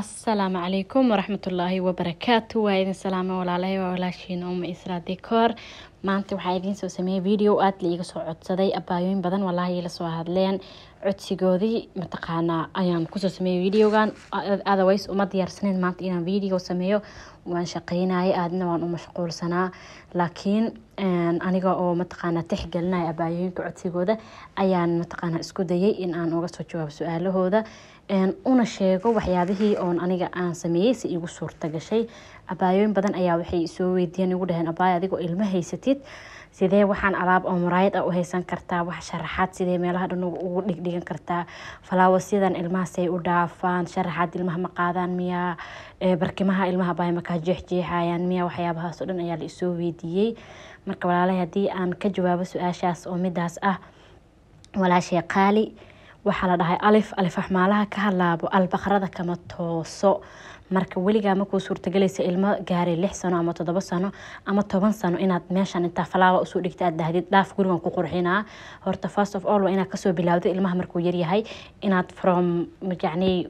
Asalaamu calaykum waraxmatullaahi wabarakaatu. Waa idin salaama walaalahay, waa walaashiin Uma Isra Decor. Maanta waxaa idiin soo sameeyey video aada la iiga soo codsaday. Abaayooyin badan walaahi ila soo hadleen, codsigoodii mataqaanaa ayaan kusoo sameeyey videogan. Otherwise uma diyaarsaneyn maanta inaan video sameeyo, waan shaqeynayay, aadna waan u mashquulsanaa, laakiin aniga oo mataqaanaa tixgelinaya abaayooyinka codsigooda ayaan mataqaanaa isku dayay in aan uga soo jawaabo su-aalahooda, una sheego waxyaabihii oon aniga aan sameeyey si igu suurta gashay. Abaayooyin badan ayaa waxay soo weydiiyeen, igu dhaheen: "Abaay, adigoo ilmo haysatid, sidee waxaan alaab oo muraayad ah u haysan kartaa? Wax sharaxaad sidee meelaha dhan ugu dhigdhigan kartaa? Falaawasyadan ilmaha say u dhaafaan? Sharaxaad ilmaha ma qaadaan miyaa? Barkimaha ilmaha baay makaa jeexjeexayaan miyaa?" Waxyaabahaas oo dhan ayaa la isoo weydiiyey. Marka walaalahay, haddii aan ka jawaabo su-aashaas oo midaas ah, walaashay qaali, waxaa la dhahay alif alif axmaalaha ka hadlaabo albaqrada kama tooso. Marka weligaa makuu suurtagelaysa ilmo gaaray 6 sano ama 7 sano ama 10 sano inaad meeshan intaa falaawa usoo dhigta aad dhahdid, "Dhaaf, gurigan ku qurxinaa." Horta first of all waa inaad kasoo bilowdo ilmaha markuu yaryahay, inaad from yacni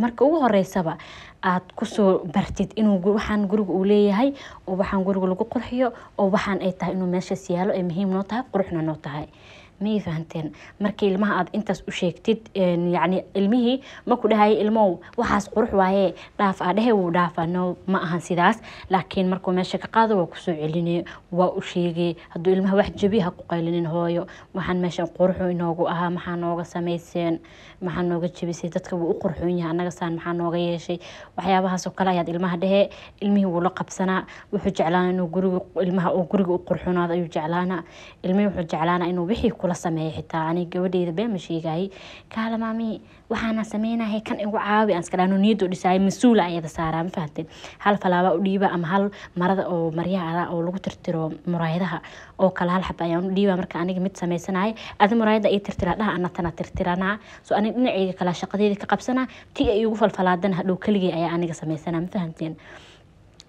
marka ugu horeysaba aad kusoo bartid inuu waxaan guriga uu leeyahay oo waxaan guriga lagu qurxiyo oo waxaan ay tahay inuu meeshaas yaalo, ay muhiim noo tahay, quruxna noo tahay. Ma fahanteen? Markii ilmaha aad intaas u sheegtid, yacni ilmihii maku dhahaya, "Ilmow, waxaas qurux waaye, dhaaf," aa dhehe, wuu dhaafa. No, ma ahan sidaas. Laakiin markuu meesha ka qaado, waa kusoo celinay, waa u sheegay. Hadduu ilmaha wax jabi, ha ku qaylinin hooyo. "Waxaan meeshan quruxu inoogu ahaa, maxaa nooga samayseen? Maxaa nooga jebisay? Dadka wuu u qurxoon yahay, annaga saan maxaa nooga yeeshay?" Waxyaabahaas oo kale ayaad ilmaha dhehe. Ilmihii wuu la qabsanaa, wuxuu jeclaana inuu guriga ilmaha uu guriga u qurxoonaado ayuu jeclaanaa. Ilmihii wuxuu jeclaanaa inuu wixii kula sameeyo. Xitaa aniga gabadheyda been ma sheegayay: "Kaala maami, waxaana sameynahay, kan igu caawi," aan iska dhahno, niyadda u dhisaayo, mas-uula ayada saaraa. Ma fahanteen? Hal falaaba u dhiiba ama hal marada oo maryaha oo lagu tirtiro muraayadaha oo kale, hal xaba ayaan u dhiiba. Marka aniga mid sameysanaya, "Adi muraayada ii tirtira," dhaha, ana tana tirtiranaa. So aniga dhinaceyga kala shaqadeeda ka qabsanaa, ti ay igu falfalaadana hadhow keligay ayaa aniga sameysanaa. Ma fahanteen?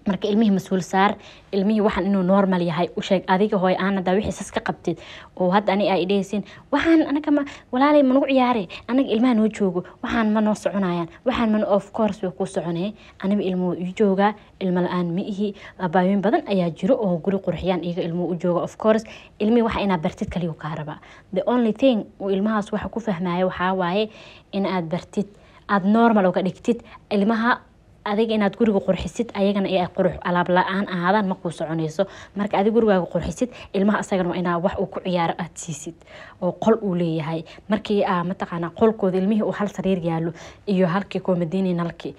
Marka ilmihii mas-uul saar, ilmihii waxaan inuu normal yahay u sheeg. Adiga hooy aan hadaa wixii sas ka qabtid oo hadda ani ay dhehaysiin, "Waxaan anaga ma walaalay ma nagu ciyaare, anaga ilmaha noo joogo, waxaan ma noo soconayaan, waxaan mana." Of course way kuu soconee. Aniba ilmuhu ii joogaa, ilmo la-aan ma ihi. Abaayooyin badan ayaa jiro oo guri qurxiyaan, iyaga ilmuhu u jooga. Of course ilmihii waxa inaad bartid kaliyu kaa rabaa. The only thing uu ilmahaas waxa ku fahmaayo waxaa waaye in aad bartid, aada normal uga dhigtid ilmaha. Adiga inaad guriga qurxisid, ayagana ay qurux alaab la-aan ahaadaan, makuu soconayso. Marka adig gurigaaga qurxisid, ilmaha asagana waa inaa wax uu ku ciyaaro aada siisid oo qol uu leeyahay. Markii aa mataqaanaa qolkooda ilmihii uu hal sariir yaalo iyo halkii koomadiini nalkii,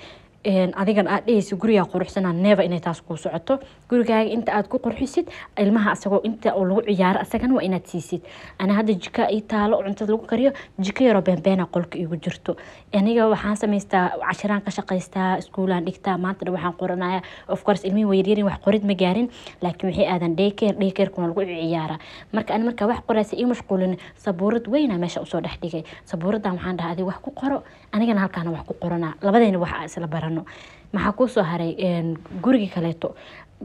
adigana aad dhehaysa gurigaa quruxsanaa, never inay taas kuu socoto. Gurigaaga inta aad ku qurxisid, ilmaha asagoo inta oo lagu ciyaaro asagana waa inaad siisid. Ana hadda jika ii taalo cuntada lagu kariyo, jiko yaroo beenbeena qolka iigu jirto. Aniga waxaan samaystaa cashiraan ka shaqaystaa, iskuulaan dhigtaa, maanta dhan waxaan qoranaya. Of course ilmihii way yaryarin, wax qorid ma gaarin, laakiin waxay aadan daycare, daycarekuna lagu ciyaaraa. Marka ani markaa wax qoraysa ii mashquulin, sabuurad weyna meesha usoo dhex dhigay. Sabuuradan waxaan dhahay, "Adiga wax ku qoro, anigana halkaana wax ku qoranaa, labadayna wax isla barano." Maxaa kuusoo haray? Gurigii kaleeto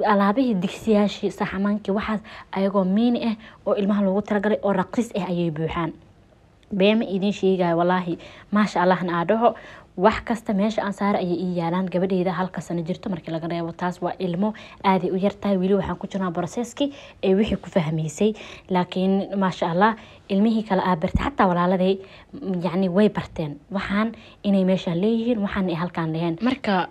alaabihii, digsiyaashii, saxamaankii, waxaas ayagoo miini ah oo ilmaha loogu talagalay oo raqiis ah ayay buuxaan. Beema idiin sheegayo walaahi, maasha allahna aa dhaho, wax kasta meesha aan saara ayay ii yaalaan. Gabadheyda halka sano jirto markii laga reebo, taas waa ilmo aaday u yartahay, weli waxaan ku jirnaa processkii ee wixii ku fahmaysay. Laakiin maasha Allah, ilmihii kale aa bartay, xataa walaaladay yacni way barteen waxaan inay meeshaan leeyihiin, waxaan ay halkaan leheen. Marka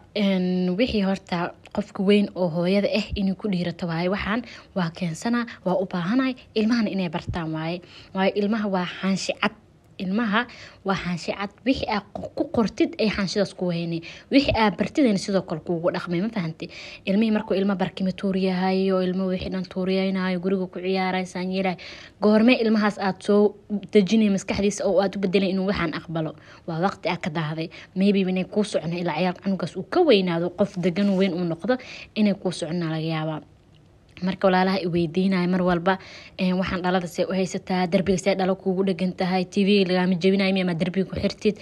wixii horta qofka weyn oo hooyada ah inay ku dhiirato waaye: waxaan waa keensanaa, waa u baahanahay, ilmahana inay bartaan waaye. Waayo ilmaha waa xaanshi cad, ilmaha waa xaanshi cad. Wixii aad ku qortid ay xaanshidaas ku weynay, wixii aad bartidayna sidoo kale kuugu dhaqmay. Ma fahantay? Ilmihii markuu ilmo barkima tuuriyahay oo ilmo wixii dhan tuuriyaynayo, guriga ku ciyaaray, saan yeelay, goormee ilmahaas aad soo dejinay maskaxdiisa oo aad u bedelay inuu waxaan aqbalo? Waa waqti aad ka daahday. Maybe inay kuu socno ilaa ciyaal canugaas uu ka weynaado, qof degan weyn uu noqdo, inay kuu socnaa laga yaabaa. Marka walaalaha i weydiinaya mar walba, "Waxaan dhalada see u haysataa? Darbiga see dhalo kuugu dhegan tahay? TV lagaama jebinayo miya? Ma darbiga ku xirtid?"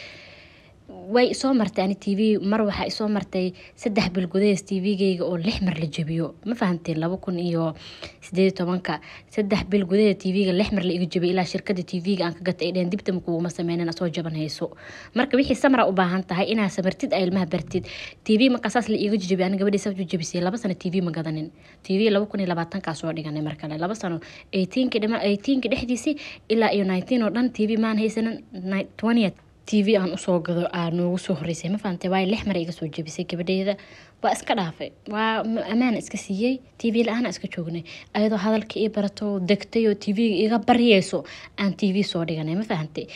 Way isoo martay ani TV mar, waxaa isoo martay 3 bil gudahees TV-gayga oo 6 mar la jabiyo. Ma fahanteen? 2018-ka 3 bil gudaheed TV-ga 6 mar la iga jabiyay, ilaa shirkada TV-ga aan ka gatay ay dheheen dibta makuguma sameynin asoo jaban hayso. Marka wixii samra u baahan tahay inaa samartid, ay ilmaha bartid. TV marka saas la iiga jabiyo, ani gabadhii saas u jabisay, 2 sano TV ma gadanin. TV 2020-kaa soo dhiganay. Mar kale 2 sano, 18-ki dhama, 18-ki dhexdiisii ilaa iyo 19 oo dhan TV maan haysanin. 20 TV aan usoo gado aa noogu soo horeysay. Ma fahantay? Waayo 6 mar iga soo jabisay gabadheyda, waa iska dhaafay, waa ammaan iska siiyey, TV la-aan iska joognay. Ayadoo hadalka ii barato, degtay oo TV iga baryeyso aan TV soo dhiganay. Ma fahantay?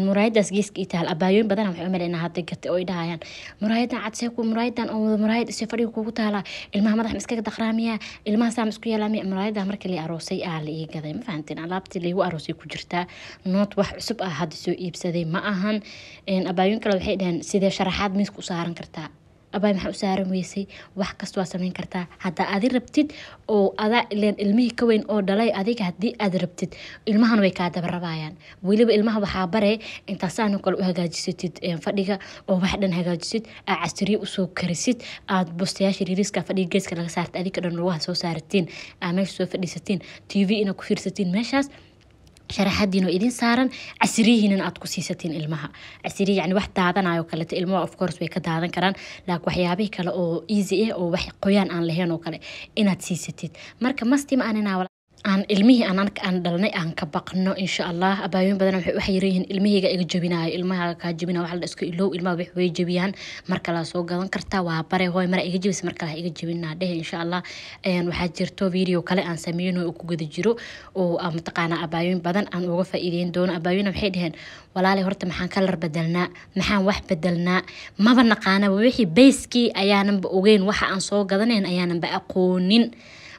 Muraayadaas geeska ii taal, abaayooyin badan waxay u maleynaa hadda gatay oo i dhahayaan muraayadan cadsee ku muraayadan oo muraayad isee fadhiga kugu taalaa, ilmaha madax ma iskaga daqraamiyaa, ilmaha saa ma isku yeelaamiya? Muraayada markii la aroosay aa la ii gaday. Ma fahanteen? Alaabtii laigu aroosay ku jirtaa, noot wax cusub ah hadda soo iibsaday ma ahan. Abaayooyin kale waxay dhaheen sidee sharaxaad miiska u saaran kartaa? Abaay, maxaa u saaran weysay? Wax kasta waa sameyn kartaa haddaa adi rabtid oo adaa ileen ilmihii ka weyn oo dhalay adiga. Haddii aad rabtid, ilmahan way kaa daba rabayaan. Weliba ilmaha waxaa bare intaasaan kale u hagaajisatid fadhiga oo wax dhan hagaajisid, aad casriye usoo karisid, aad bustayaasha riiriska fadhiga geeska laga saarta, adika dhan lugaha soo saaratiin, aa meesha soo fadhiisatiin, TV inaad ku fiirsatiin meeshaas, sharaxadiin oo idin saaran, casriyihiinana aad ku siisatiin ilmaha casriye. Yani wax daadanayo kaleeto ilmaha of course way ka daadan karaan, laakiin waxyaabihii kale oo easy ah oo wax qoyaan aan lahayn oo kale inaad siisatid. Marka mastima aanina aan ilmihii aan aan dhalnay aan ka baqno, insha Allah. Abaayooyin badan waxay u xayiran yihiin ilmihayga iga jabinayo, ilmaha kaa jabinayo. Waxa la iska ilow, ilmaha wax way jabiyaan, mar kale soo gadan kartaa. Waa bare hooy mar iga jabisa, mar kale ha iga jabinaa dhehe, insha Allah. Waxaa jirto video kale aan sameyno oo ku guda jiro oo mataqaanaa abaayooyin badan aan uga faa'iideyn doono. Abaayooyin waxay dheheen walaali, horta maxaan kalar bedelnaa, maxaan wax bedelnaa? Maba naqaana wixii bayskii ayaananba ogeyn, waxa aan soo gadanayn ayaananba aqoonin.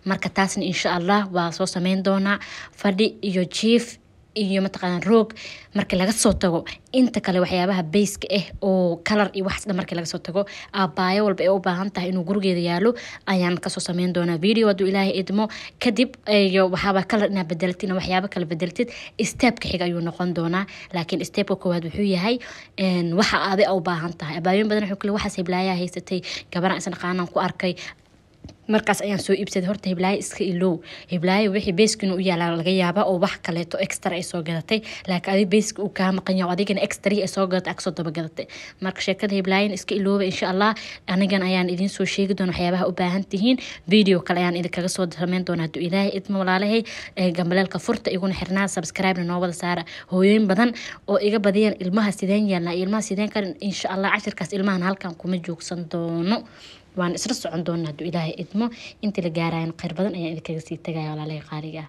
Marka taasna insha Allah waa soo sameyn doonaa. Fadhi iyo jiif iyo mataqaana roog marka laga soo tago, inta kale waxyaabaha bayska ah oo kalar iyo waxaas dhan marka laga soo tago, aabaayo walba ay u baahan tahay inuu gurigeeda yaalo ayaan kasoo sameyn doonaa video hadduu Ilaahay idmo. Kadib iyo waxaaba kalar inaad bedelatid, waxyaabo kale bedelatid, stepka xiga ayuu noqon doonaa. Laakiin stepka koowaad wuxuu yahay waxa adi u baahan tahay. Abaayooyin badan wuxuu kale waxaas hiblaayaa haysatay, gabaraan isnaqaanaan ku arkay, markaas ayaan soo iibsaday. Horta hiblaayo iska ilow, hiblaayo wixii beyskiina u yaalaa laga yaaba oo wax kaleeto extra ay soo gadatay, laakiin adig beyska uu kaa maqan yahay, adigana extra ay soo gadatay ag soo dabagadatay. Marka sheekada hiblaayan iska ilooba, insha Allah. Anigan ayaan idiin soo sheegi doona waxyaabaha u baahan tihiin, video kale ayaan idinkaga soo sameyn doona hadduu Ilaahay idmo. Walaalahay, gambaleelka furta, iguna xirnaa, subscribe-na noo wada saara. Hooyooyin badan oo iga badiyeen ilmaha sideen yeelnaa iyo ilmaha sideen karin, insha Allah cashirkaas ilmahan halkan kuma joogsan doono, waan isla socon doonaa hadduu Ilaahay idmo. Intii la gaarayan khayr badan ayaan idinkaga sii tagaya, walaalahay qaaliga ah.